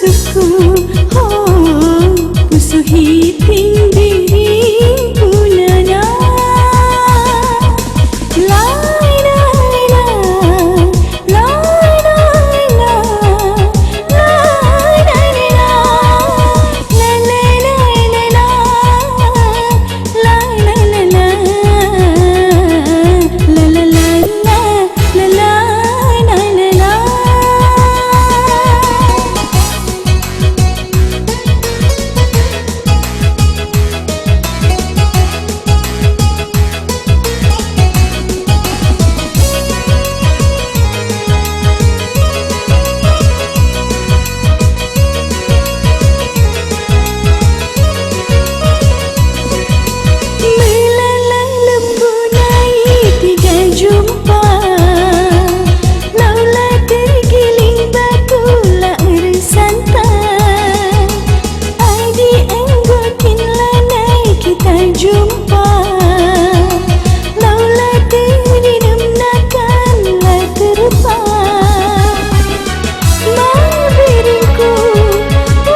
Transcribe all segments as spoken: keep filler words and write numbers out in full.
Ku, ho, pusuhi ting biring punana. Lai, lai, lai, lai, lai, lai, lai, lai, lai, lai. Melala lembu nai tiga jumpa, lau la tergiling batu la ersanta. Adi enggo kin lanai kita jumpa, lau la terinem nakan la terpa. Mabiringku,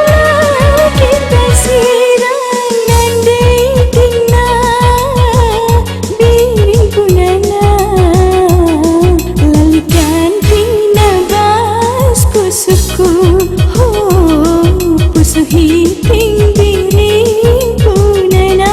la kita sirang nande tingna, biring punana, la lit gantina bas pusuhku, ho, pusuhi ting biring punana.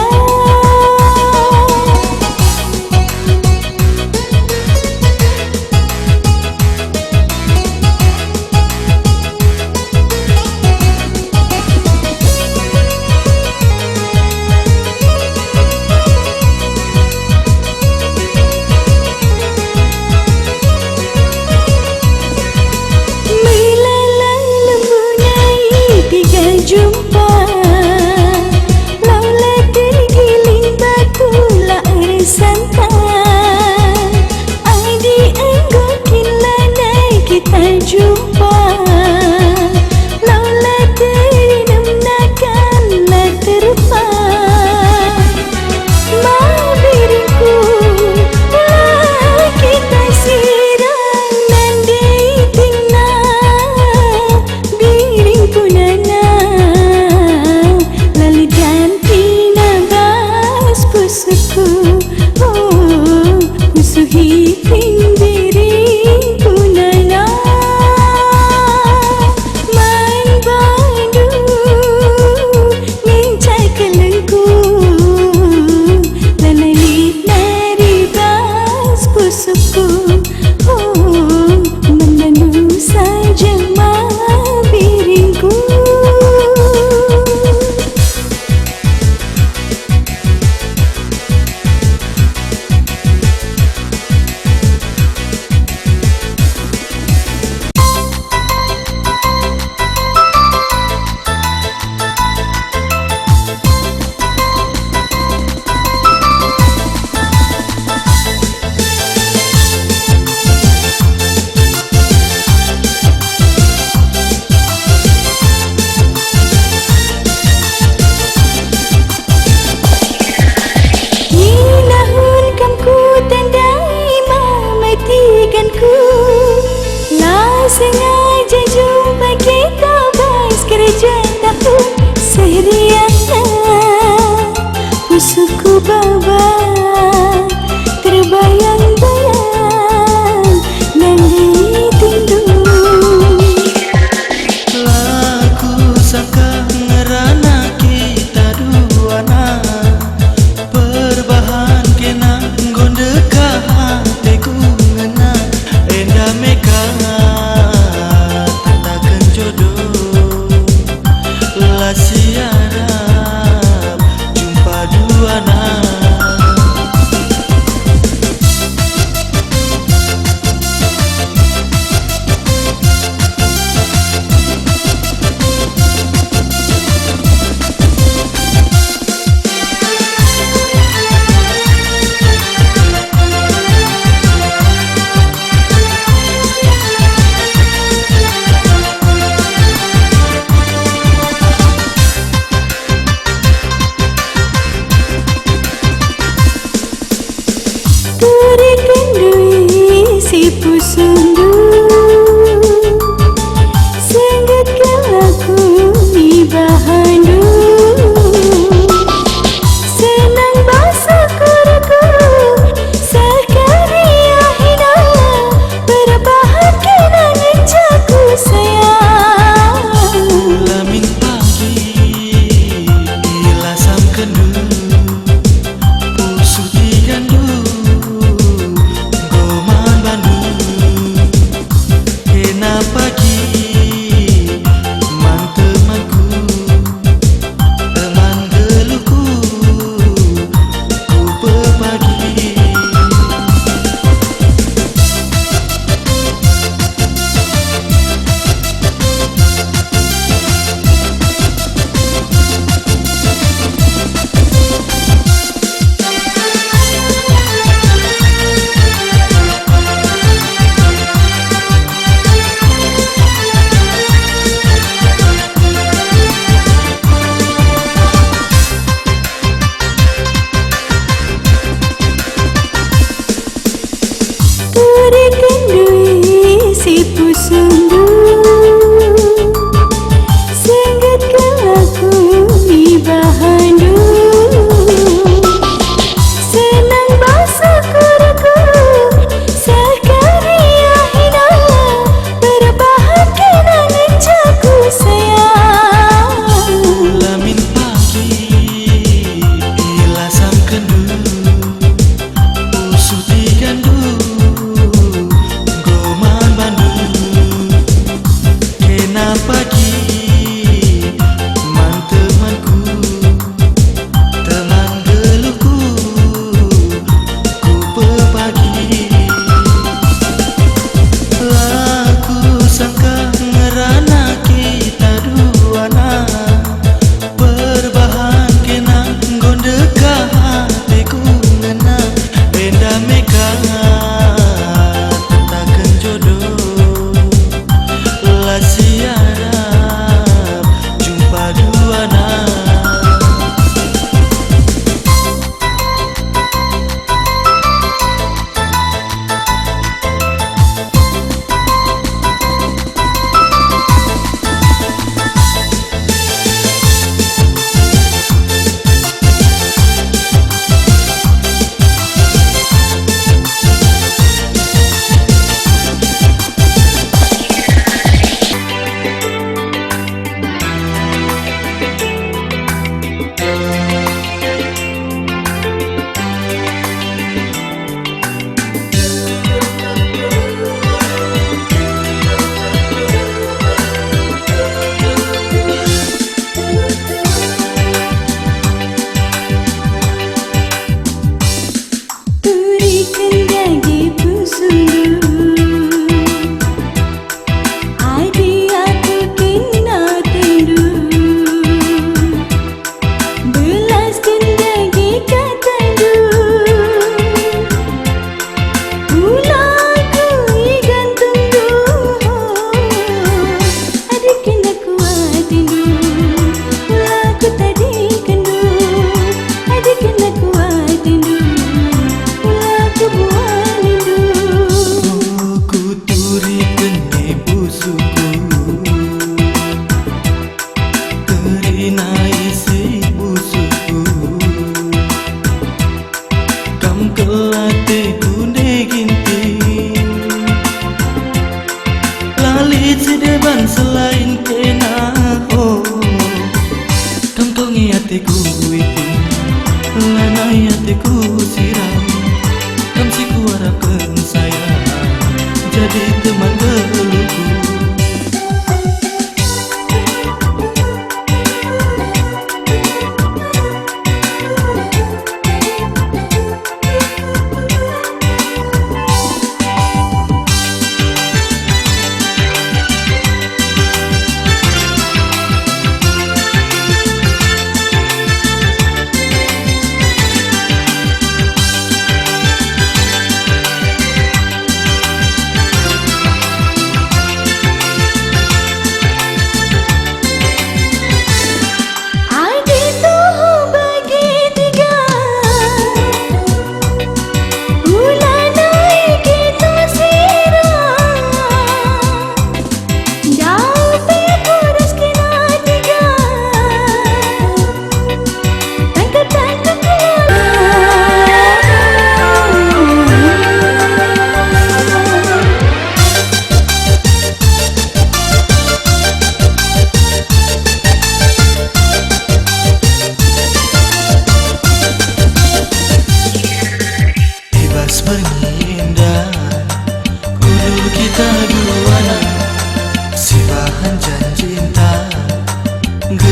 Melala lembu nai tiga jumpa, lau la tergiling batu la ersanta. Adi enggo kin lanai kita jumpa, lau la terinem nakan la terpa. Mabiringku, la kita sirang nande tingna, biring punana, la lit gantina bas pusuhku, oh, pusuhi ting biring punana.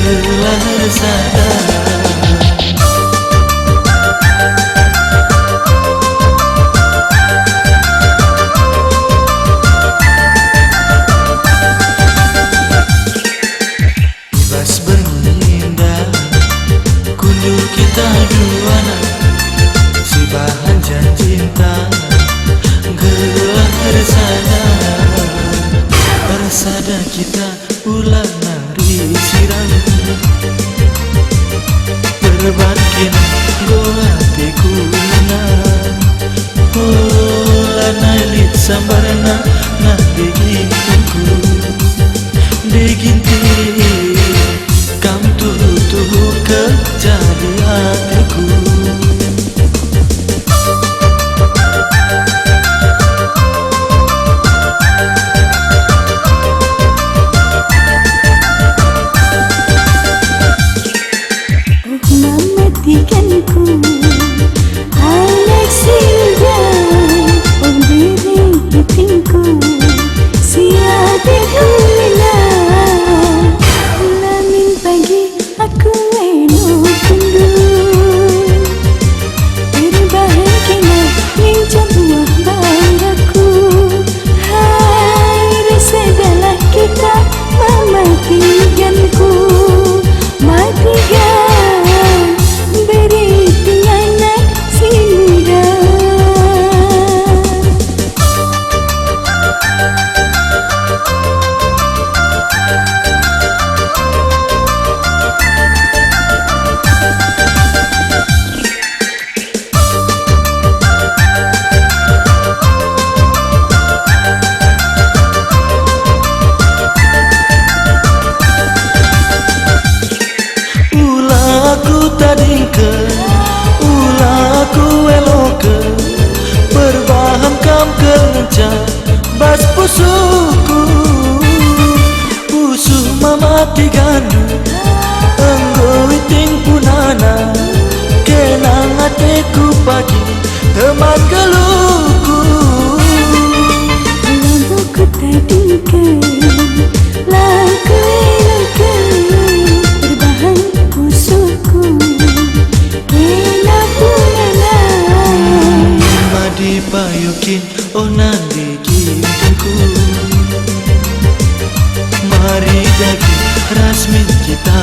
Gelah ersada. Ibas berngi enda, kundul kita duana, sibahan janjinta, gelah ersada, ersada kita. Ula nari sirang, perbakin enggo ateku nina. Ula nai lit sambarna, nah, dagingku. Dagingku, kam tuhu-tuhu kejadi ateku. Oh, mamatikanku, anak senja, oh, biring itingku, sia tegulina, namin pagi aku eno kundul. Erbahan kena nginca buah baraku. Hai, ersadalah kita, mamatikanku. Matikan, beri tinganak si muda. Ula kutadingken, ula kueloken, perbahan kam kenca bas pusuhku. Pusuh mamatikandu, enggo iting punana, kenang ateku pagi teman geluhku. Labo kutadingken, la kueloken, perbahan pusuhku, kena punana. Madi payo kin, oh, nande gintengku. Mari dage ras min kita